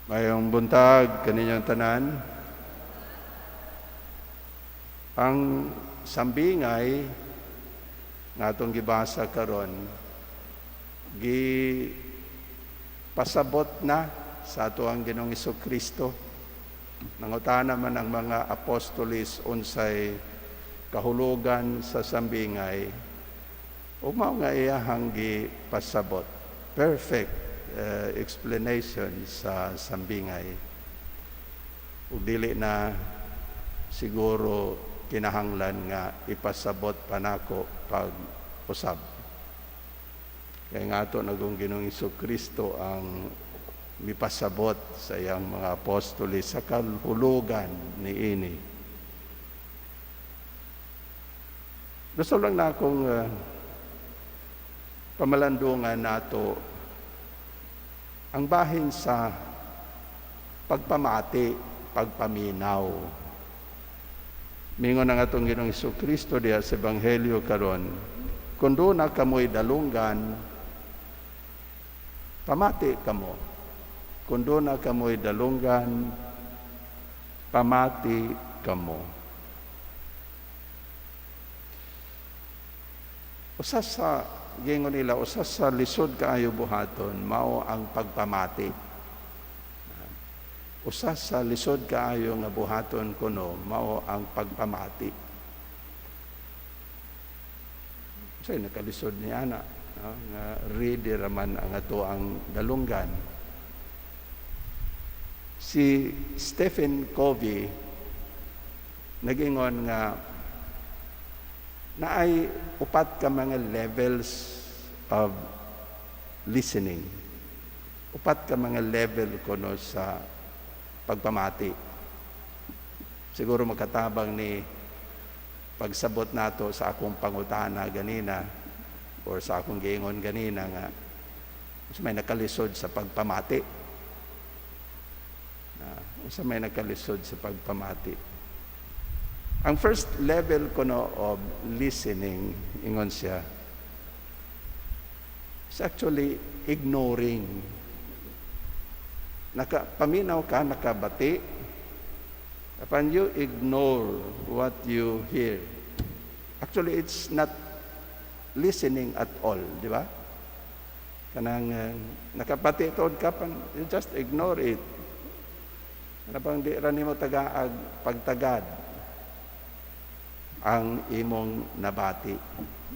Maayong buntag kaninyong tanan. Ang sambingay nga atong gibasa karon, gi pasabot na sa atoang Ginoong Kristo. Nangutana man ang mga apostolis unsay kahulugan sa sambingay ug mao nga iyahang gipasabot. Perfect explanation sa sambingay. Ug dili na siguro kinahanglan nga ipasabot pa nako pag usab. Kay nga ato nagong Ginoong Kristo ang mipasabot sa iyang mga apostolis sa kahulugan niini. Gusto lang na akong pamalandungan nato ang bahin sa pagpamati, pagpaminaw. Mingon ang atong Ginoong Kristo diha sa Ebanghelyo karon, "Kung duna kamoy dalunggan, pamati kamo. Kung duna kamoy dalunggan, pamati kamo." Usa sa gingon nila, usa sa lisod kaayo buhaton mao ang pagpamati. Usa sa lisod kaayo nga buhaton kuno mao ang pagpamati. Unsay nakalisod ni ana, no? Nga ready raman ang ato ang dalunggan. Si Stephen Covey nagingon nga naay upat ka mga levels of listening. Upat ka mga level kuno sa pagpamati. Siguro makatabang ni pagsabot nato sa akong pangutana ganina or sa akong giingon ganina nga unsa may nakalisod sa pagpamati. Unsa may nakalisod sa pagpamati. Ang first level kuno of listening, ingon siya, is actually ignoring. Nakapaminaw ka, nakabati, apan you ignore what you hear. Actually, it's not listening at all, di ba? Kanang nakabati tuod ka, pan, you just ignore it. Kana bang di ra nimo tagaag pagtagad ang imong nabati.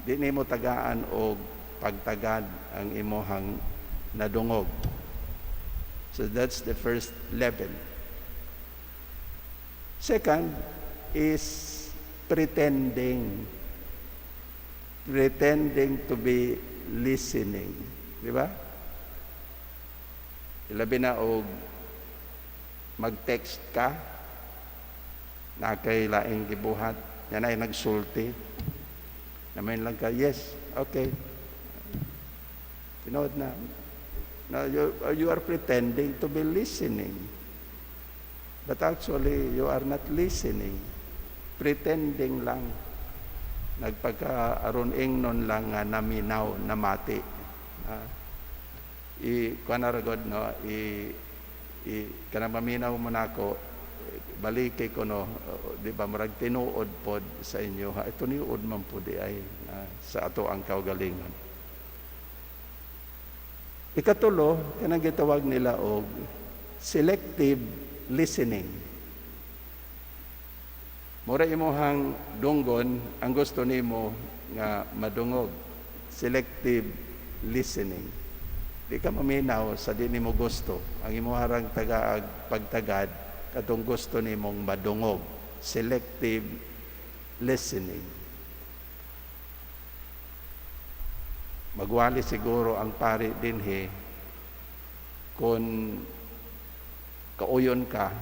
Di nimo tagaan og pagtagad ang imuhang nadungog. So that's the first level. Second is pretending. Pretending to be listening. Di ba? Ilabi na og mag-text ka, na kay laing gibuhat, yan ay nagsulti. Naman lang ka, "Yes, okay." Tinuod na. No, you are pretending to be listening. But actually, you are not listening. Pretending lang. Nagpagka aron ingnon lang nga naminaw, namati. I kuan na ra god, no, i kanang maminaw mo nako, baliki ko, no, di ba, murag tinuod pod sa inyo ha, tinuod man pod di ay sa ato ang kaugalingon. Ikatulo, kanang gitawag nila og selective listening. Mura imuhang dunggon ang gusto nimo nga madungog. Selective listening. Di ka maminaw sa di nimo gusto. Ang imuhang tagaag pagtagad katong gusto nimong madungog. Selective listening. Magwali siguro ang pari dinhi kung kauyon ka,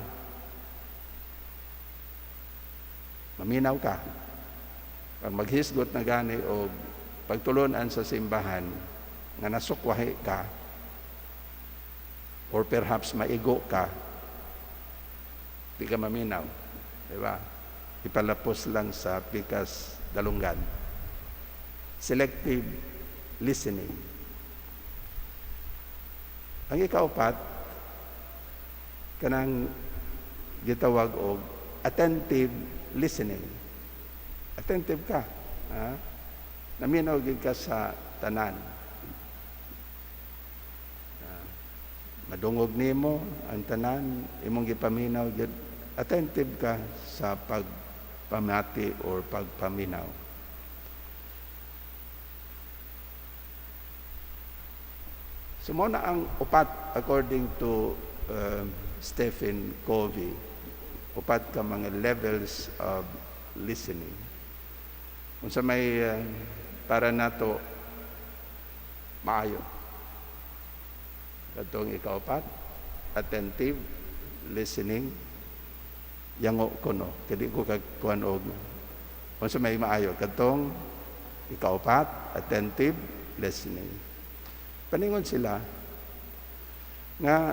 maminaw ka. Pag maghisgot na gani o pagtulunan sa simbahan nga nasukwahi ka or perhaps maigo ka, di ka maminaw. Di ba? Ipalapos lang sa pikas dalunggan. Selective listening. Ang ikaupat, Kanang gitawag og attentive listening. Attentive ka. Ha? Naminaw gid ka sa tanan. Madungog nimo ang tanan, imong gipaminaw gid, attentive ka sa pagpamati or pagpaminaw. So mao na ang upat according to Stephen Covey, upat ka mga levels of listening. Unsa may para nato maayo? Katong ikaupat, attentive listening, yango kuno kay di ko kakuan og unsa may maayo katong ikaupat, attentive listening. Paningon sila nga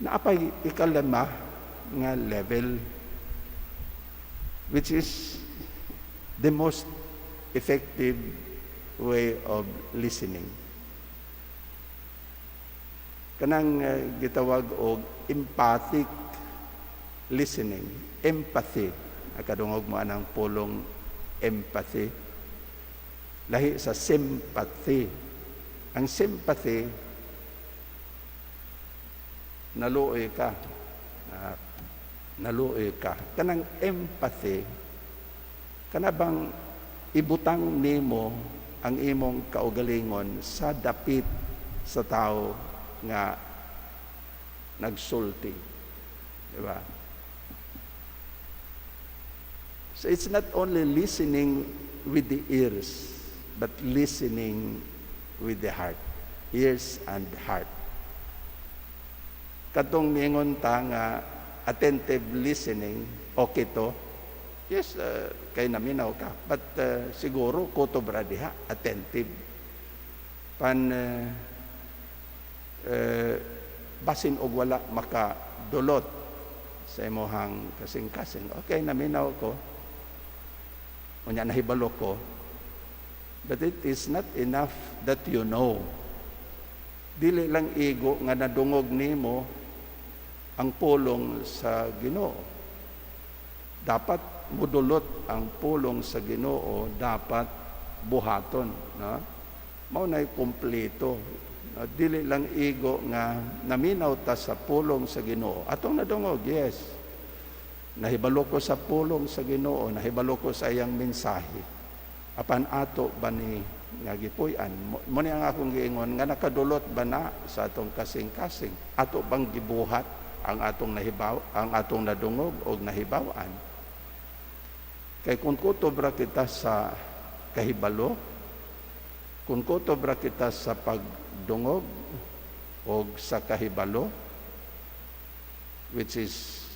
naapay ikalima nga level, which is the most effective way of listening, kanang gitawag og empathic listening. Empathy, nakadungog mo anang pulong empathy? Lahi sa sympathy. Ang sympathy, naluoy ka. Naluoy ka. Kanang empathy, kana bang ibutang nimo ang imong kaugalingon sa dapit sa tao nga nagsulti. Diba? So it's not only listening with the ears, but listening with the heart. Ears and heart. Katong ningon ta nga attentive listening, okay to. Yes, kay naminaw ka. But siguro kutob ra diha, attentive. Pan basin og wala makadulot sa imuhang kasing-kasing. Okay, naminaw ko. Unya nahibalo ko. But it is not enough that you know. Dili lang igo nga nadungog nimo ang pulong sa Ginoo. Dapat mudulot ang pulong sa Ginoo, dapat buhaton, no? Mao nay kumpleto. No? Dili lang igo nga naminaw ta sa pulong sa Ginoo. Atong nadungog, yes. Nahibalo ko sa pulong sa Ginoo, nahibalo ko sa iyang mensahe. Apan ato ba ni nga gipuy-an? Mo ni ang akong giingon nga nakadulot ba na sa atong kasing-kasing? Ato bang gibuhat ang atong nahibaw, ang atong nadungog og nahibaw-an? Kay kung kutob ra kita sa kahibalo, kung kutob ra kita sa pagdungog og sa kahibalo, which is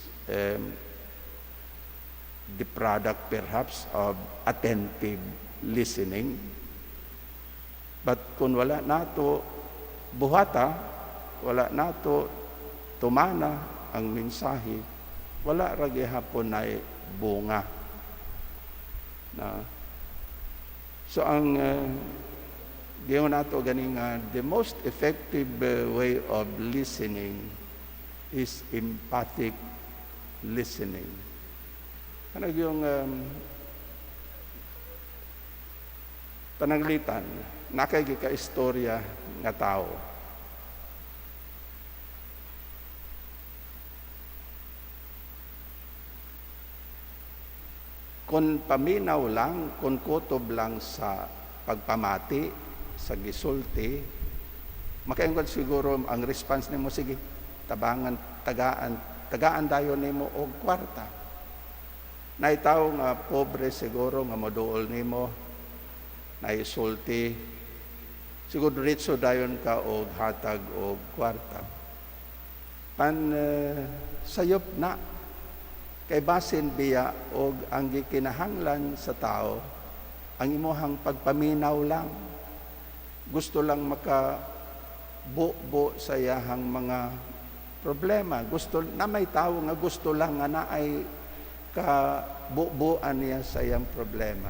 the product perhaps of attentive listening, but kung wala nato buhata, wala nato tumana ang mensahe, wala ra gihapon nay bunga. Na so ang giingon nato gani nga the most effective way of listening is empathic listening. Kanang yung pananglitan, nakay ka istorya nga tao. Kung paminaw lang, kung kutob lang sa pagpamati, sa gisulti, makaingon siguro ang response nimo, sige, tabangan, tagaan dayon nimo og kwarta. Naitaw nga pobre siguro nga moduol nimo, naisulti, siguro diretso dayon ka og hatag og kwarta. Pan sayop na, kay basin biya og ang gikinahanglan sa tao, ang imuhang pagpaminaw lang. Gusto lang makabubo sa iyahang mga problema. Gusto na may tao nga gusto lang nga naay kabubuan niya sa iyang problema.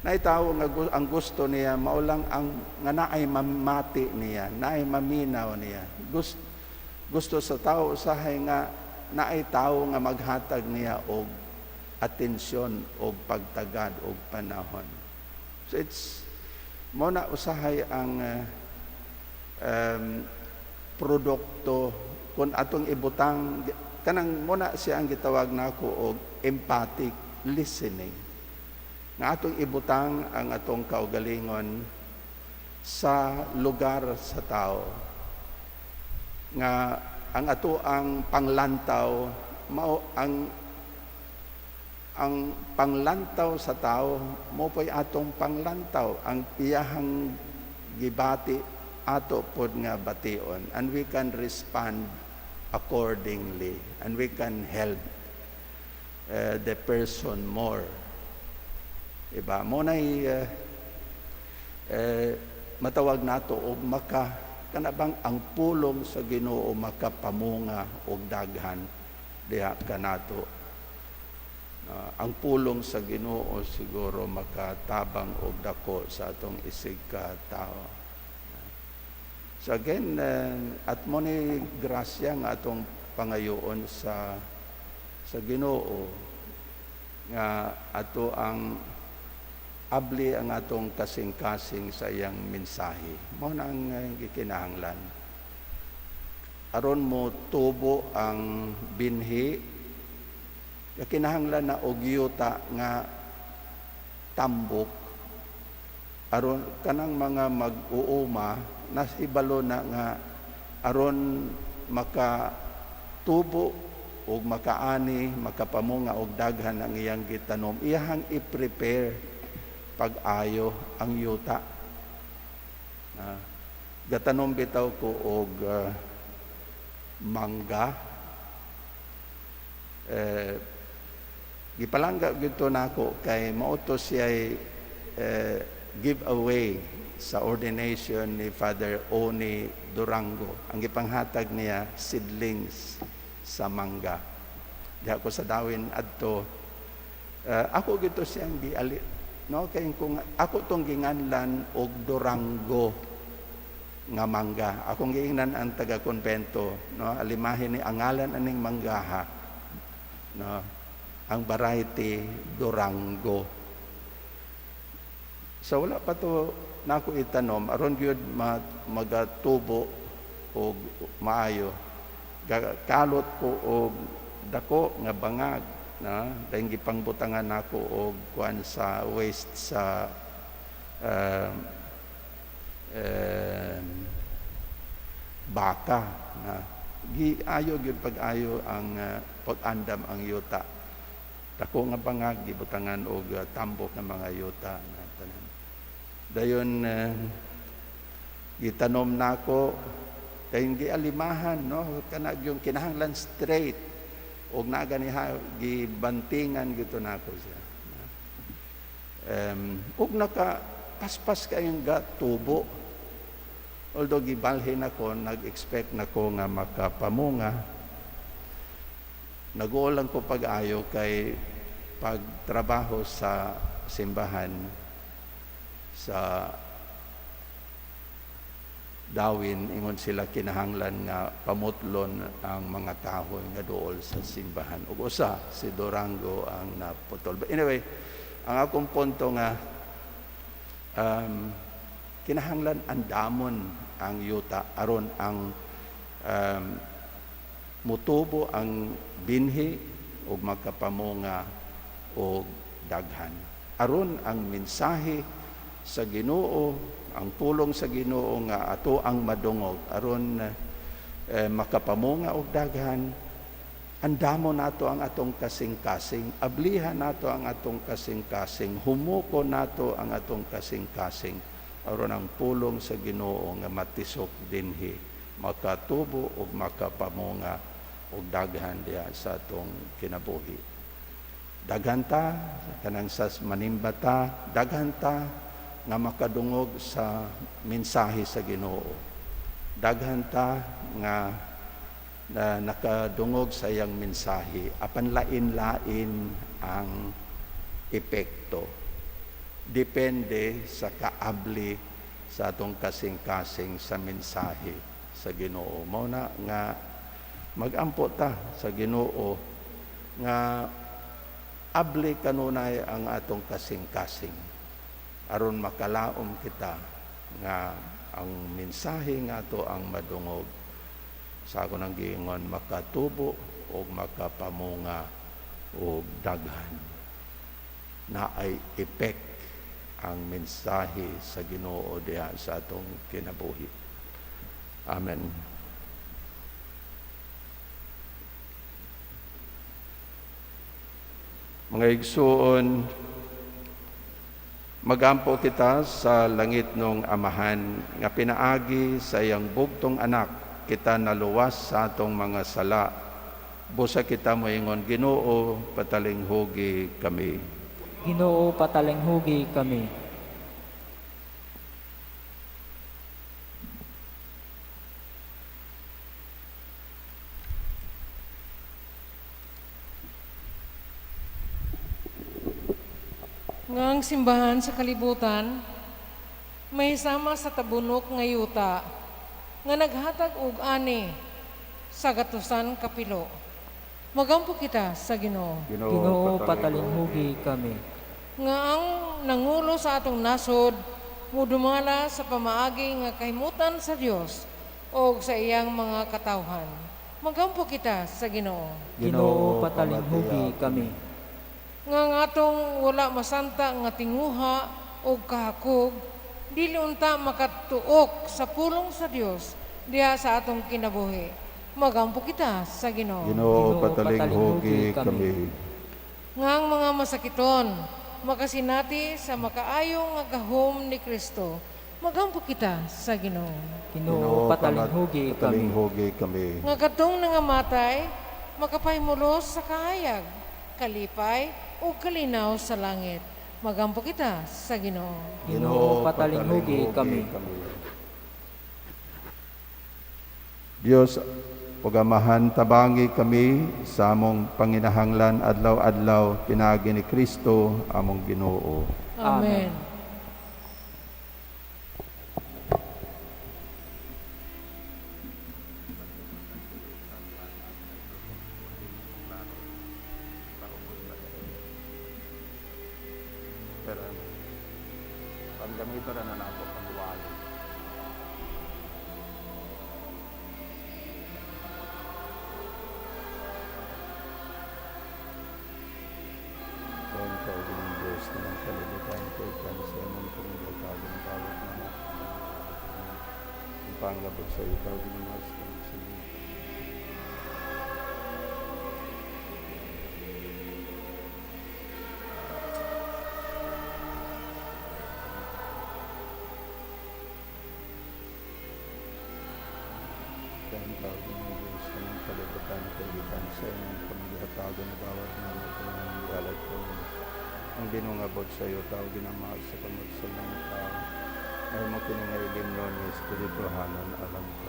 Naay tao nga ang gusto niya mao lang ang nga naay mamati niya, naay maminaw niya. Gusto sa tao usahay nga naay tao nga maghatag niya og atensyon og pagtagad og panahon. So it's mo na usahay ang produkto kung atong ibutang kanang mo na siya ang gitawag nako og empathic listening, nga atong ibutang ang atong kaugalingon sa lugar sa tao, nga ang ato ang panglantaw mao ang panglantaw sa tao, mo po'y atong panglantaw, ang iyahang gibati, ato pod nga bation, and we can respond accordingly and we can help the person more, diba? Mo nay matawag nato og maka kana bang ang pulong sa Ginoo makapamunga og daghan diha kanato. Ang pulong sa Ginoo siguro makatabang og dako sa atong isig ka tao. So again, at mo ni grasya nga atong pangayoon sa Ginoo nga ato ang abli ang atong kasing-kasing sa iyang mensahe. Mao na ang gikinahanglan. Aron mo tubo ang binhi, kinahanglan na og yuta nga tambok, aron kanang mga mag-uuma nasibalo na nga aron makatubo ug makaani, makapamunga og daghan ang iyang gitanom, iyahang i-prepare pag-ayo ang yuta. Gatanom bitaw ko og mangga, gipalangga gito nako kay mao to siya give away sa ordination ni Father Oni Durango. Ang gipanghatag niya, seedlings sa mangga. Diha ko sa Dawin adto, ako gito siyang giali, no, kay kung ako tong ginganlan og Durango nga mangga. Akong giingnan ang taga konbento, no, alimahin ni ang ngalan aning manggaha, no, ang variety Durango. So wala pa to nako itanom, aron gyud magatubo og maayo. Kalot ko og dako nga bangag na dahil gipangbutangan nako og kuan sa waste sa baka na giayo gyud pag-ayo ang pag-andam ang yuta. Dako nga bangag, gibutangan og tambok nga mga yuta na tanan. Dayon gitanom nako, dayon gialimahan, no, kana yung kinahanglan straight og naa ganiha gibantingan gito nako siya. Ug naka paspas kayong ga tubo. Although gibalhin ako, nag-expect nako nga makapamunga. Naguol lang ko pag-ayo kay pagtrabaho sa simbahan sa Dawin, ingon sila kinahanglan nga pamutlon ang mga kahoy nga duol sa simbahan. Ug usa si Durango ang naputol. But anyway, ang akong punto nga kinahanglan andamon ang yuta aron ang mutubo ang binhi ug makapamunga og daghan. Aron ang mensahe sa Ginoo, ang pulong sa Ginoo nga ato ang madungog, aron makapamunga og daghan, andamo nato ang atong kasing-kasing, ablihan nato ang atong kasing-kasing, humuko nato ang atong kasing-kasing, aron ang pulong sa Ginoo nga matisok dinhi makatubo ug makapamunga og daghan diha sa atong kinabuhi. Daghan ta kanang sa manimba ta, daghan ta nga makadungog sa mensahe sa Ginoo. Daghan ta nga na nakadungog sa iyang mensahe, apan lain-lain ang epekto. Depende sa kaabli sa atong kasing-kasing sa mensahe sa Ginoo. Mao na nga. Magampo ta sa Ginoo nga abli kanunay ang atong kasing-kasing aron makalaom kita nga ang mensahe nga ato ang madungog, sa ako nang giingon, makatubo o makapamunga og daghan, naay effect ang mensahe sa Ginoo diha sa atong kinabuhi. Amen. Mga igsuon, magampo kita sa langit nung Amahan nga pinaagi sa iyang bugtong anak kita naluwas sa atong mga sala. Busa kita moingon, Ginoo, patalinghugi kami. Ginoo, patalinghugi kami. Nga ang simbahan sa kalibutan may sama sa tabunok nga yuta nga naghatag og ani sa gatusan kapilo. Magampo kita sa Ginoo. Ginoo, patalinghugi kami. Nga ang nangulo sa atong nasod mudumala sa pamaagi nga kahimutan sa Dios og sa iyang mga katawhan. Magampo kita sa Ginoo. Ginoo, patalinghugi kami. Nga ang atong wala masanta nga tinguha og kahakog dili unta makatuok sa pulong sa Dios diha sa atong kinabuhi. Magampo kita sa Ginoo. Ginoo, Ginoo, patalinghugi patalinghugi kami. Nga ang mga masakiton makasinati sa makaayong nga gahom ni Kristo. Magampo kita sa Ginoo. Ginoo, patalinghugi kami. Patalinghugi kami. Nga kadtong nangamatay makapahimulos sa kahayag, kalipay ug kalinaw sa langit. Magampo kita sa Ginoo. Ginoo, patalinghugi kami. Diyos, pagamahan, tabangi kami sa among panginahanglan adlaw-adlaw pinaagi ni Kristo among Ginoo. Amen. Amen. Pero panggamito ra na nako ang wallet. Dahil ikaw din ang Diyos na ng kalibutan ko, ikan sa imong pangilatagan ang bawat mga ang pangabot sa iyo, ikaw din ang mas sa iyo. Dahil ikaw din ang Diyos na ng kalibutan ko, ikan sa imong pangilatagan ang bawat mga pangilatagan ko. Ang binungabot sa iyo, tao ginama sa kamot sa mga tao. Ay mo kinangay limnon ni Espirituhanon alam ko.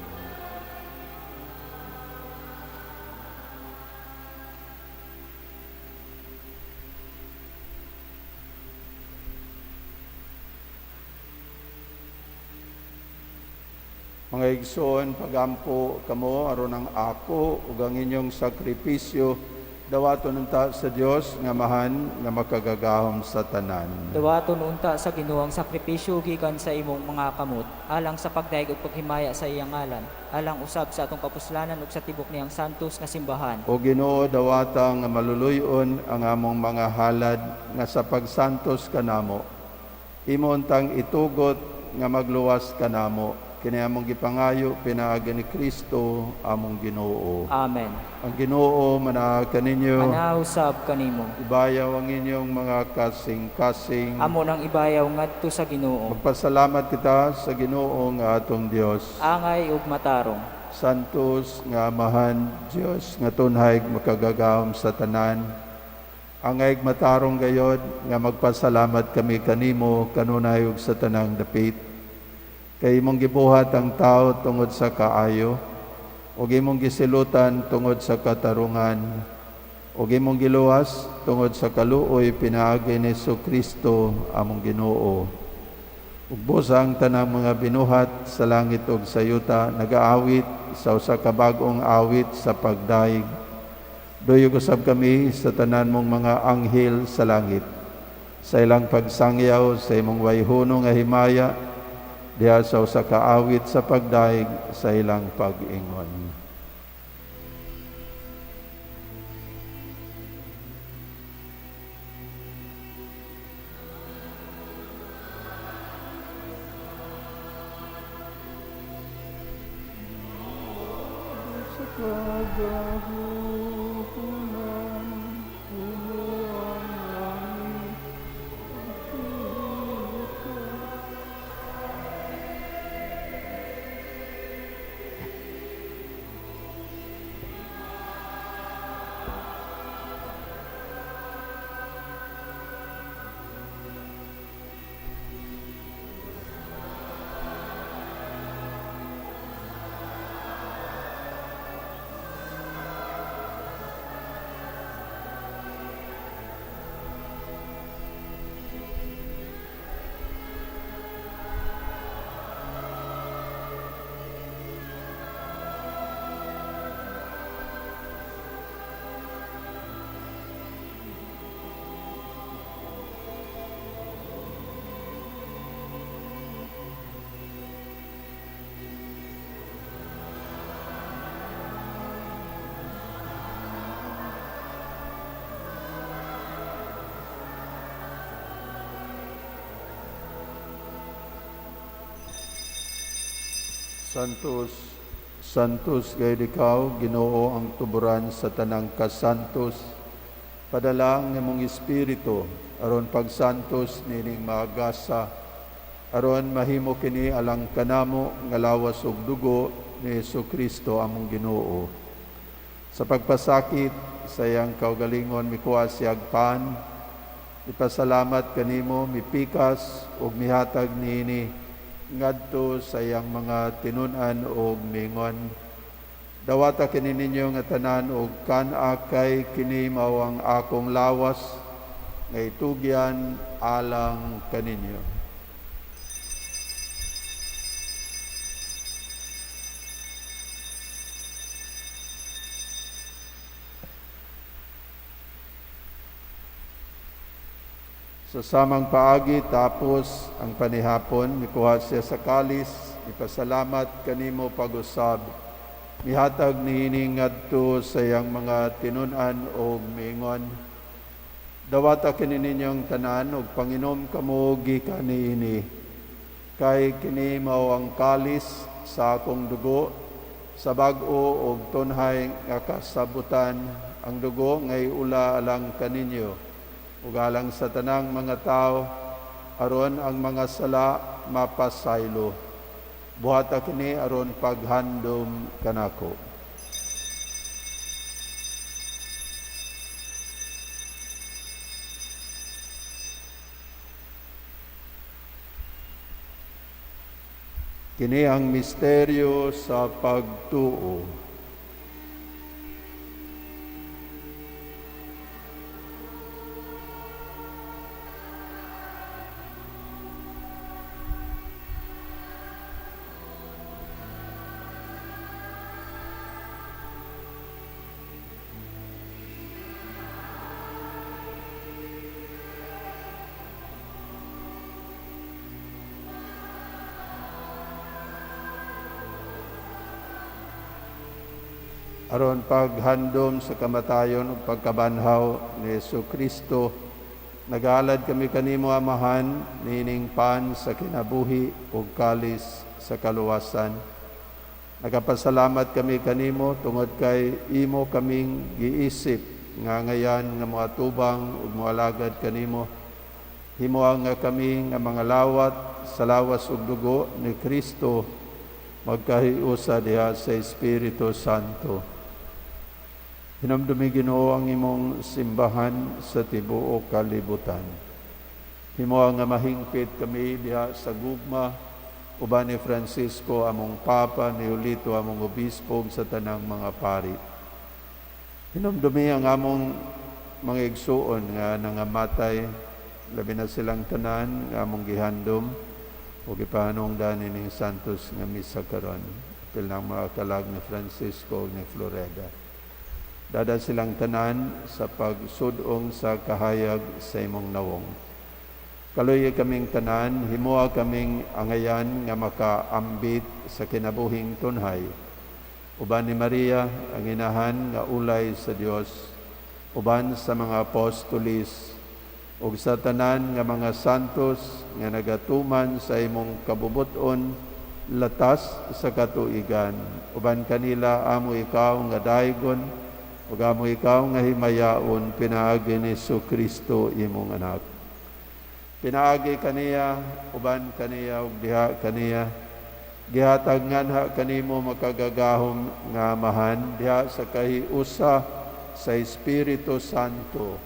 Mga igsoon, pagampo kamo aron ang ako ug ang inyong sakripisyo dawaton unta sa Dios nga Amahan nga makagagahom sa tanan. Dawaton unta sa Ginoo ang sakripisyo gikan sa imong mga kamot alang sa pagdayeg ug paghimaya sa iyang ngalan, alang usab sa atong kapuslanan ug sa tibok niyang santos nga simbahan. O Ginoo, dawata nga maluluy-on ang among mga halad nga sa pagsantos kanamo. Imo untang itugot nga magluwas kanamo. Kini among gipangayo pinaagi ni Kristo among Ginoo. Amen. Ang Ginoo manaag kaninyo. Manausab kanimo. Ibayaw ang inyong mga kasing-kasing. Amo nang ibayaw ngadto sa Ginoo. Magpasalamat kita sa Ginoo nga atong Dios. Angay ug matarong. Santos nga Amahan, Dios nga tunhay makagagahom sa tanan. Angay matarong gayod nga magpasalamat kami kanimo kanunay ug sa tanang dapit. Kay imong gibuhat ang tao tungod sa kaayo, ug imong gisilutan tungod sa katarungan, ug imong giluwas tungod sa kaluoy pinaagi ni Kristo among Ginoo. Ug busa ang tanang mga binuhat sa langit ug sa yuta nagaawit sa usa ka bag-ong awit sa pagdayeg. Duyog usab kami sa tanan mong mga anghel sa langit, sa ilang pagsangyaw sa imong wayhono nga himaya, diha sa usa ka awit sa pagdayeg sa ilang pag-ingon. Santos, Santos gayud ikaw, Ginoo, ang tuburan sa tanang kasantos. Padala ang imong espiritu aron pagsantos nining maagasa, aron mahimo kini alang kanamo nga lawas ug dugo ni Hesukristo among Ginoo. Sa pagpasakit sa iyang kaugalingon mikuha siyag pan, ipasalamat kanimo, mipikas ug mihatag niini ngadto sa iyang mga tinun-an og mingon. Dawata kini ninyo nga tanan og kan-a kay kini mao ang akong lawas nga itugyan alang kaninyo. Sa samang paagi, tapos ang panihapon, mikuha siya sa kalis, ipasalamat kanimo pag-usab, mihatag niini ngadto sa iyang mga tinun-an og miingon. Dawata kini ninyong tanan og panginom kamo gikan niini, kay kini mao ang kalis sa akong dugo, sa bag-o og tunhay nga kasabutan, ang dugo ngay ula alang kaninyo ug alang sa tanang mga tao, aron ang mga sala mapasaylo. Buhata kini aron paghandom kanako. Kini ang misteryo sa pagtuo. Aron paghandom sa kamatayon ug pagkabanhaw ni Hesukristo, nagahalad kami kanimo, Amahan, niining pan sa kinabuhi ug kalis sa kaluwasan. Nagapasalamat kami kanimo tungod kay imo kaming giisip nga ngayan nga moatubang ug moalagad kanimo. Himoa nga kami nga mga lawat sa lawas ug dugo ni Kristo magkahiusa diha sa Espiritu Santo. Hinumdumi, Ginoo, ang imong simbahan sa tibuok kalibutan. Himoa nga mahingpit kami diha sa gugma uban ni Francisco among Papa, ni Julito among Obispo, ug sa tanang mga pari. Hinumdumi ang among mga igsuon nga nangamatay, labi na silang tanan nga among gihandom Ug ipahanungdan ining santos nga misa karon. Apil ng mga kalag ni Francisco ug ni Floreda. Dada silang tanan sa pagsudong sa kahayag sa imong nawong. Kaluoyi kaming tanan, himoa kaming angayan nga makaambit sa kinabuhing tunhay. Uban ni Maria, ang inahan nga ulay sa Dios, uban sa mga apostolis, ug sa tanan nga mga santos nga nagatuman sa imong kabubuton latas sa katuigan. Uban kanila amo ikaw nga daygon, ug amo ikaw nga himayaon pinaagi ni Kristo imong anak. Pinaagi kaniya, uban kaniya ug diha kaniya, gihatag nganha kanimo makagagahom nga Amahan diha sa kahiusa sa Espiritu Santo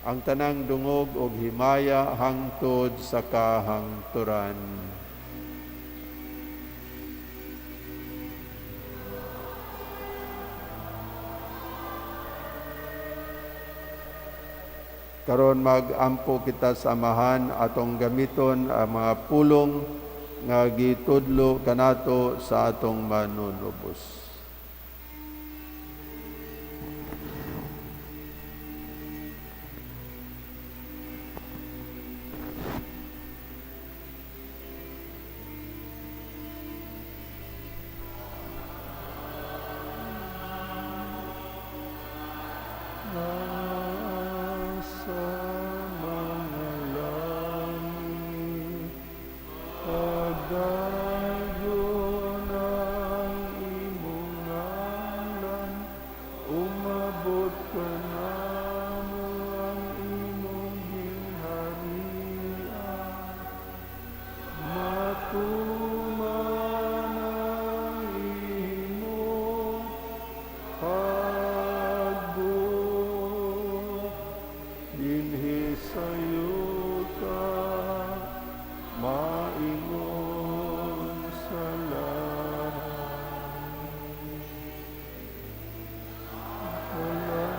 ang tanang dungog ug himaya hangtod sa kahangturan. Karon mag-ampo kita sa Amahan, atong gamiton ang mga pulong nga gitudlo kanato sa atong manunubos. Sa mga langit, pagdaygon ang imong ngalan, umabot kanamo ang imong gingharian. Matuman ang imong pagbuot dinhi sa yuta, maingon sa langit. Namo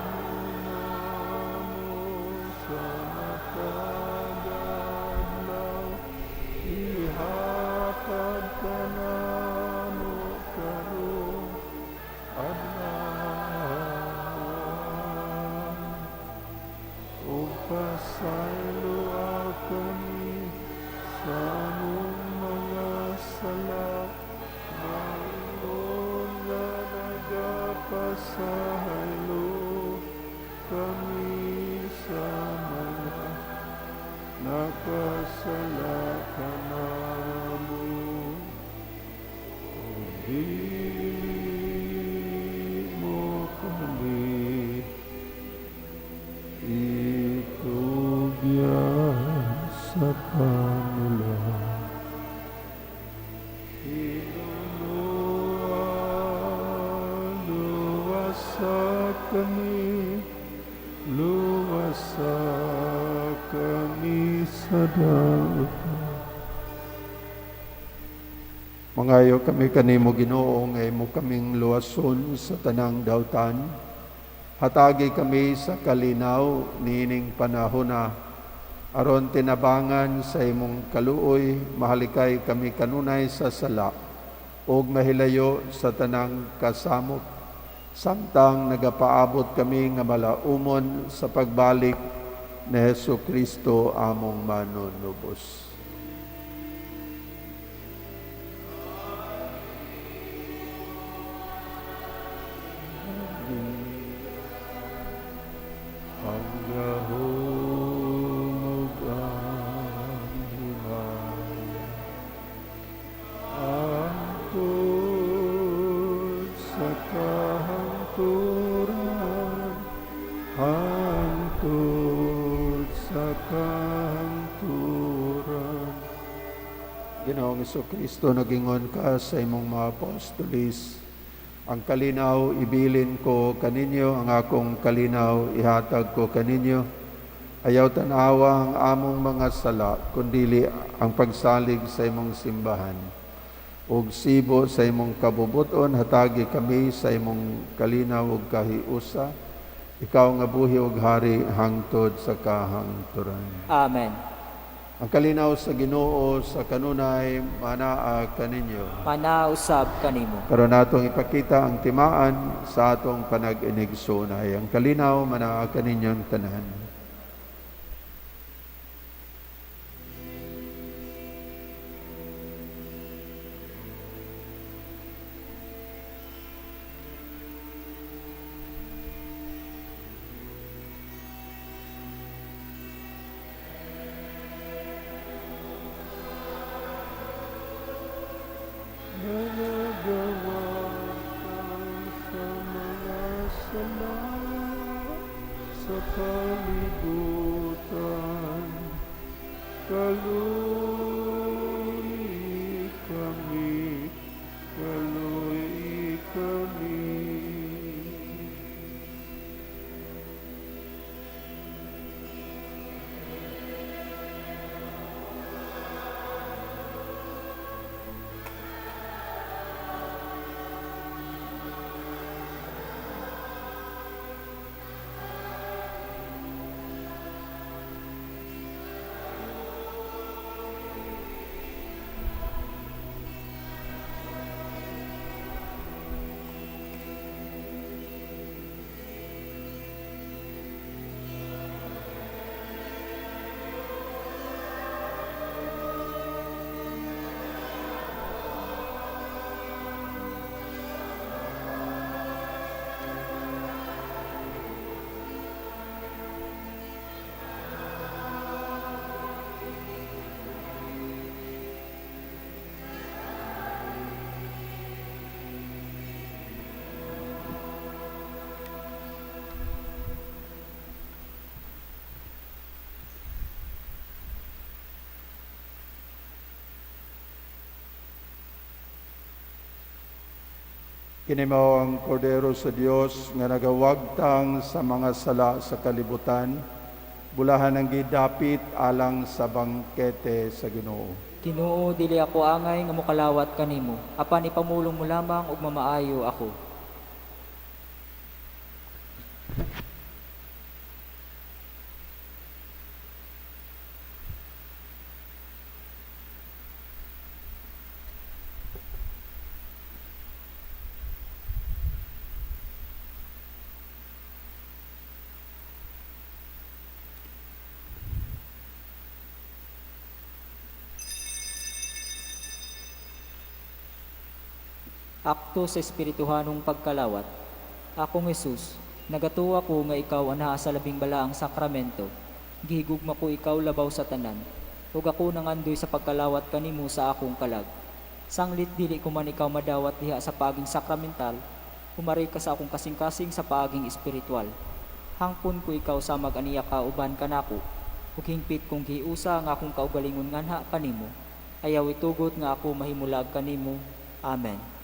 sa matag adlaw, ihatag kanamo karong adlaw. Ug pasayloa kami sa among mga sala, maingon nga nagapasaylo kami sa mga nakasala kanamo. Ug dili mo kami itugyan sa panulak. Hinuluan, luwasa kami, luwasa kami sa dautan. Mangayo kami kanimo, Ginoo, nga imo kaming luwason sa tanang dautan. Hatagi kami sa kalinaw niining panahona, aron tinabangan sa imong kaluoy, mahalikay kami kanunay sa sala ug mahilayo sa tanang kasamok, samtang nagapaabot kami nga malaumon sa pagbalik ni Hesus Kristo among manunubos. Ang gahom ug ang himaya, hangtod sa kahangturan, hangtod sa kahangturan. Ginoong Kristo, nagingon ka sa imong mga apostolis, ang kalinaw ibilin ko kaninyo, ang akong kalinaw ihatag ko kaninyo. Ayaw tanawa ang among mga sala, kundili ang pagsalig sa imong simbahan. Ug sibo sa imong kabubuton, hatagi kami sa imong kalinaw ug kahiusa. Ikaw nga buhi ug hari hangtod sa kahangturan. Amen. Ang kalinaw sa Ginoo sa kanunay manaa kaninyo. Manausab kanimo. Karon natong ipakita ang timaan sa atong panag-inigsoonay. Ang kalinaw manaa kaninyong tanan. Nanagawatan sa mga sala sa kalibutan, kaluoy kami, kaluoy kami. Kini mao ang Kordero sa Dios nga nagawagtang sa mga sala sa kalibutan, bulahan ang gidapit alang sa bangkete sa Ginoo. Ginoo, dili ako angay nga mokalawat kanimo, apan ipamulong mo lamang ug mamaayo ako. Akto sa espirituhanong pagkalawat. Akong Hesus, nagatuwa ko nga ikaw anaa sa labing balaang sakramento. Gihigugma ko ikaw labaw sa tanan, ug ako nangandoy sa pagkalawat kanimo sa akong kalag. Sanglit dili ko man ikaw madawat diha sa paaging sakramental, humari ka sa akong kasing-kasing sa paaging espiritual. Hangpon ko ikaw sa mag-aniya ka uban kanako, ug hingpit kong giusa nga akong kaugalingon nganha kanimo. Ayaw itugot nga ako mahimulag kanimo. Amen.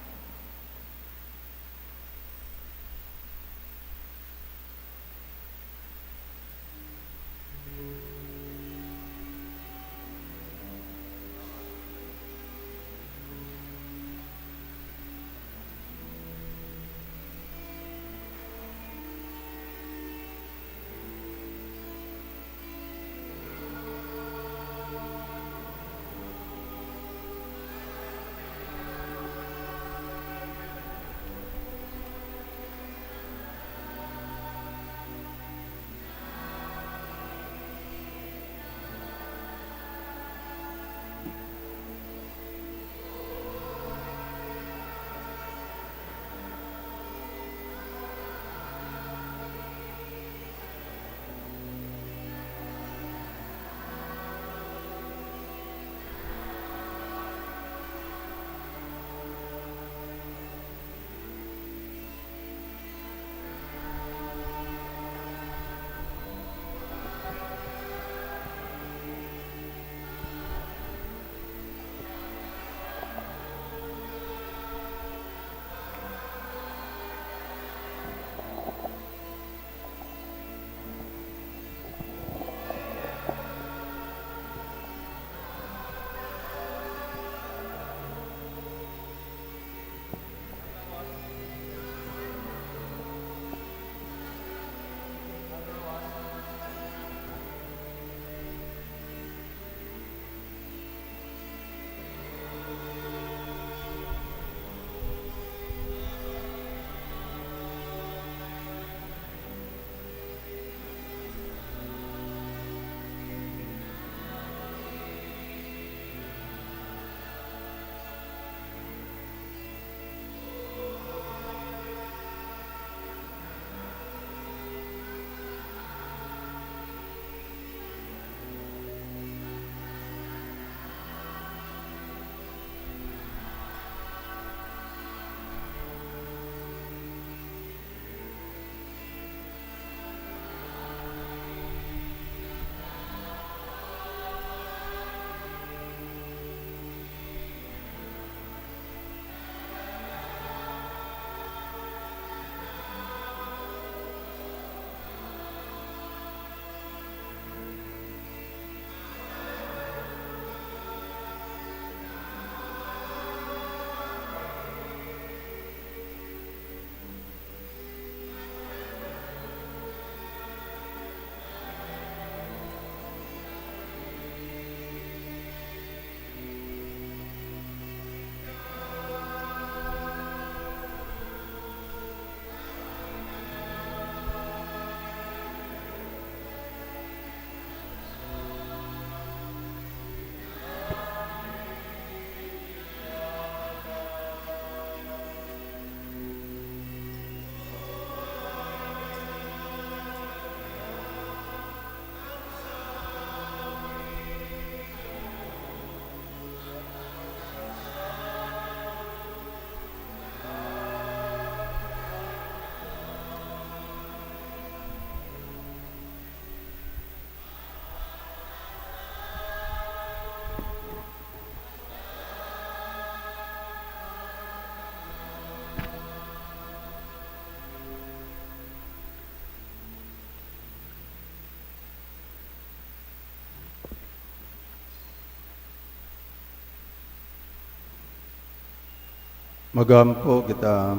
Magampo kita.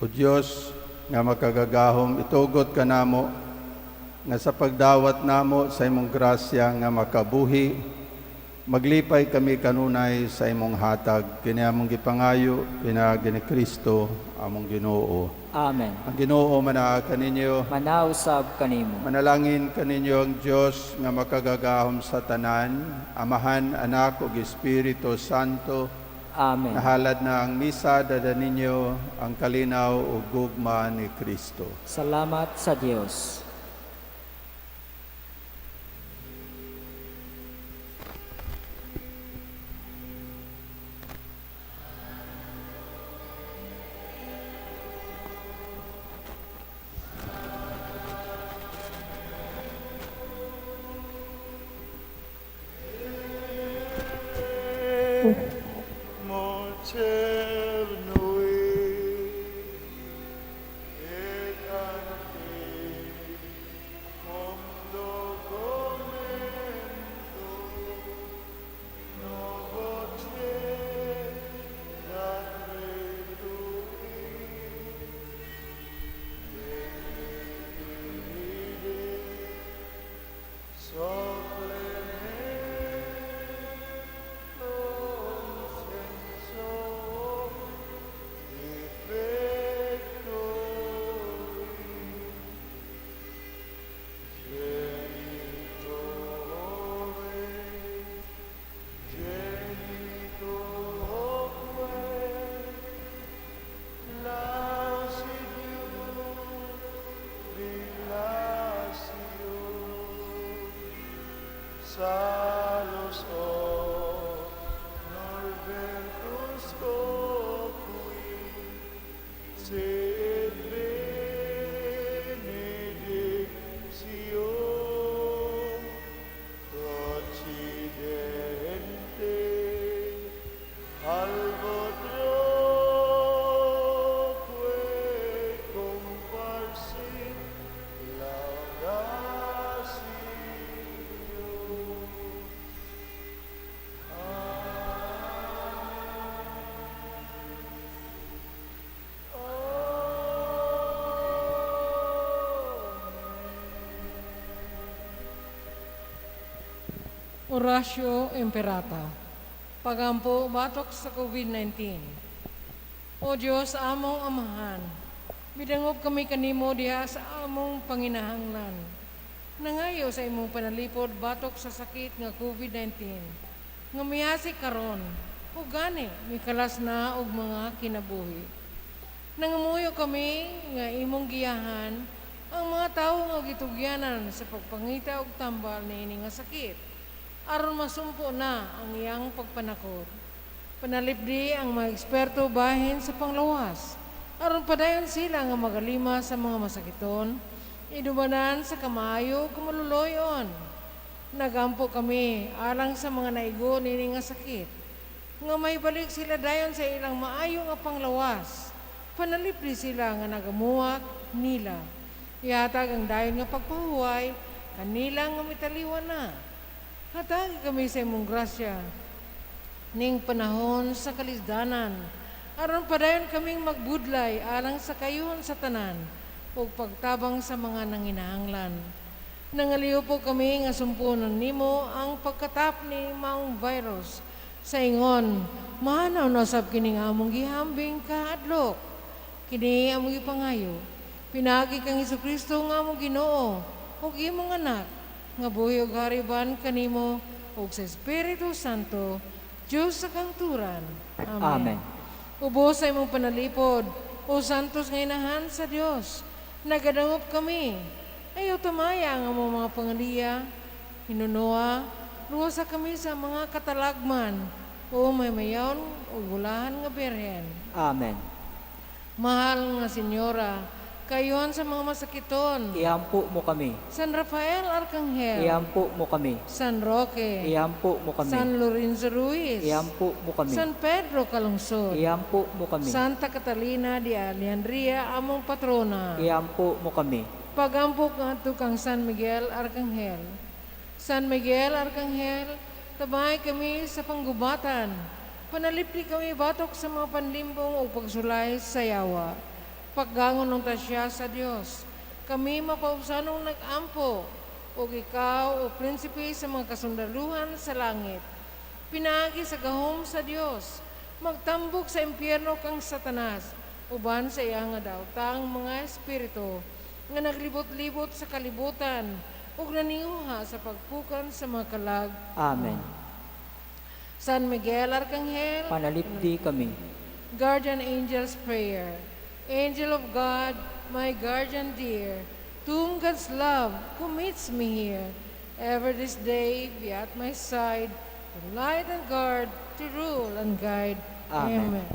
O Dios nga makagagahom, itugot kanamo nga sa pagdawat namo sa imong grasya nga makabuhi, maglipay kami kanunay sa imong hatag. Kini among gipangayo pinaagi ni Kristo among Ginoo. Amen. Ang Ginoo manaa kaninyo. Manausab kanimo. Manalangin kaninyo ang Dios nga makagagahom sa tanan, Amahan, Anak ug Espiritu Santo. Amen. Nahalad na ang misa, dada ninyo ang kalinaw ug gugma ni Kristo. Salamat sa Dios. Oratio Imperata. Pagampo batok sa COVID-19. O Dios, among amahan, midangop kami kanimo diha sa among panginahanglan. Nangayo sa imong panalipod batok sa sakit nga COVID-19. Nga miyasi karon, o gani mikalas na og mga kinabuhi. Nangamuyo kami nga imong giyahan ang mga tawo nga gitugyanan sa pagpangita og tambal niini nga sakit, aron masumpo na ang iyang pagpanakot. Panalipdi ang mga eksperto bahin sa panglawas, aron padayon sila nga magalima sa mga masakiton, idumanan sa kamaayo kamaluloyon. Nagampo kami alang sa mga naigo niini nga sakit, nga maibalik sila dayon sa ilang maayo nga panglawas. Panalipdi sila nga nagamuwak nila. Ihatag ang dayon nga pagpahuway kanila nga mitaliwan na. Hatagi kami sa imong grasya ning panahon sa kalisdanan, aron padayon kaming magbudlay alang sa kayuhan sa tanan ug pagtabang sa mga nanginahanglan. Nangaliw po kami nga sumponon nimo ang pagkatap ni maong virus sa ingon, mahanaw na sab kini nga among gihambing kahadlok. Kini among gipangayo, pinaagi kang Hesukristo nga among Ginoo ug imong anak nga buhi ug hariban kanimo ug sa Espiritu Santo, Dios sa kangturan. Amen. Amen. Ubos sa imong panalipod, o santos nga inahan sa Dios, nagadangop kami. Ayaw tumaya ang among mga pangaliya, hinunoa, luwasa kami sa mga katalagman, o maymayon o gulahan nga birhen. Amen. Mahal nga Senyora, Kayuhan sa mga masakiton. Iampo mo kami. San Rafael Arcangel. Iampo mo kami. San Roque. Iampo mo kami. San Lorenzo Ruiz. Iampo mo kami. San Pedro Calungsod. Iampo mo kami. Santa Catalina de Alejandría, among patrona. Iampo mo kami. Pagampo ngadto kang San Miguel Arcangel. San Miguel Arcangel, tabay kami sa panggubatan. Panalipdi kami batok sa mga panlimbong o pagsulay sa yawa. Paggangon unta siya sa Dios. Kami mapaubsanong nag-ampo, ug ikaw o prinsipe sa mga kasundaluhan sa langit. Pinaagi sa gahom sa Dios, magtambok sa impyerno kang Satanas, uban sa iya nga daotang mga espiritu nga naglibot-libot sa kalibutan ug naninguha sa pagpukan sa mga kalag. Amen. San Miguel Arcangel, Panalipdi kami. Guardian Angel's Prayer. Angel of God, my guardian dear, to whom God's love commits me here, ever this day be at my side, to light and guard, to rule and guide. Amen. Amen.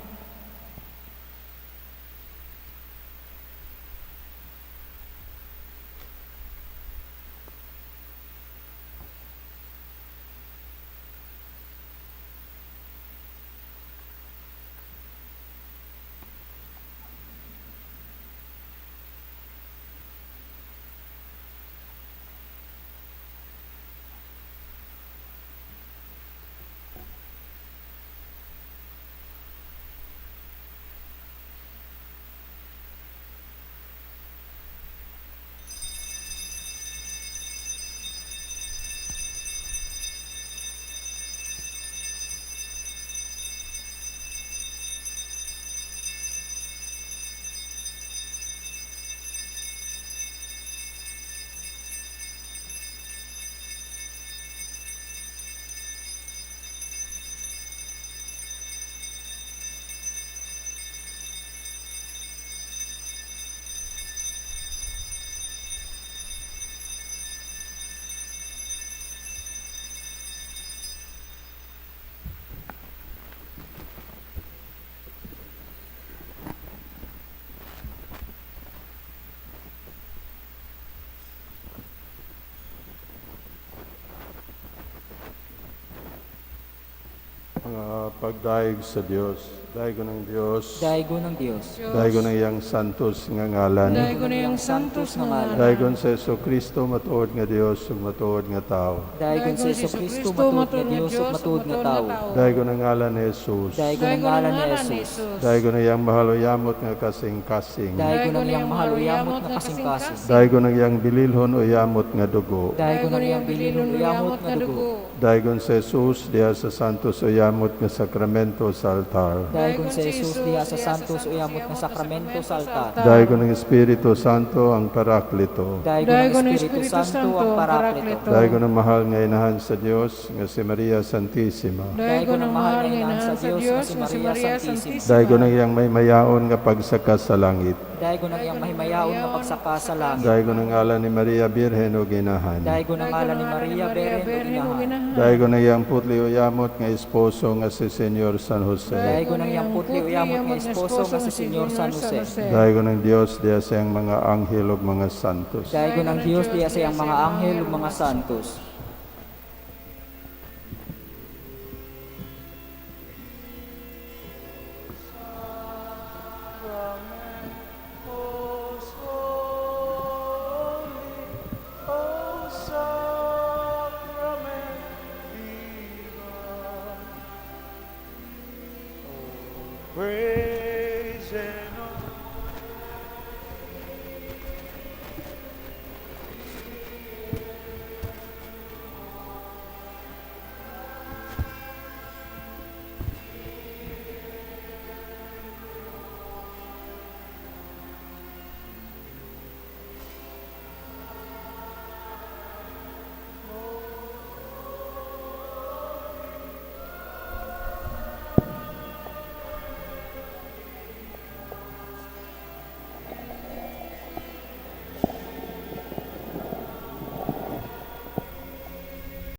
Mga pagdayeg sa Dios, daygon ang Dios, Daygon ang Dios. Daygon ang iyang santos nga ngalan. Daygon ang iyang santos nga ngalan. Daygon sa Hesus Kristo matuod nga Dios ug matuod nga tawo. Daygon sa Hesus Kristo matuod nga Dios ug matuod nga tawo. Daygon ang ngalan ni Jesus. Daygon ang ngalan ni Jesus. Daygon ang iyang mahal o yamot nga kasing-kasing. Daygon ang iyang mahal o yamot nga kasing-kasing. Daygon ang iyang bililhon o yamot nga dugo. Daygon ang iyang bililhon o yamot nga dugo. Daygon sa Jesus diha sa santos o yamot nga sakramento sa altar. Daygon sa Jesus diha sa santos o yamot nga sakramento sa altar. Daygon ang Espiritu Santo ang Parakleto. Daygon ang Espiritu Santo ang Parakleto. Daygon ang mahal nga inahan sa Dios nga si Maria Santissima. Daygon ang mahal nga inahan sa Dios nga si Maria Santissima. Daygon ang iyang maymayaon nga pagsaka sa langit. Daygon ang iyang mahimayaon nga pagsaka sa langit. Daygon ang ngalan ni Maria Birhen ug Inahan. Daygon ang ngalan ni Maria Birhen ug Inahan. Daygon ang iyang putli o yamot nga esposo nga si Senyor San Jose. Daygon ang iyang putli o yamot nga esposo nga si Senyor San Jose. Daygon ang Dios diha sa iyang mga anghel ug mga santos. Daygon ang Dios diha sa iyang mga anghel ug mga santos. Most holy, O sacrament divine, O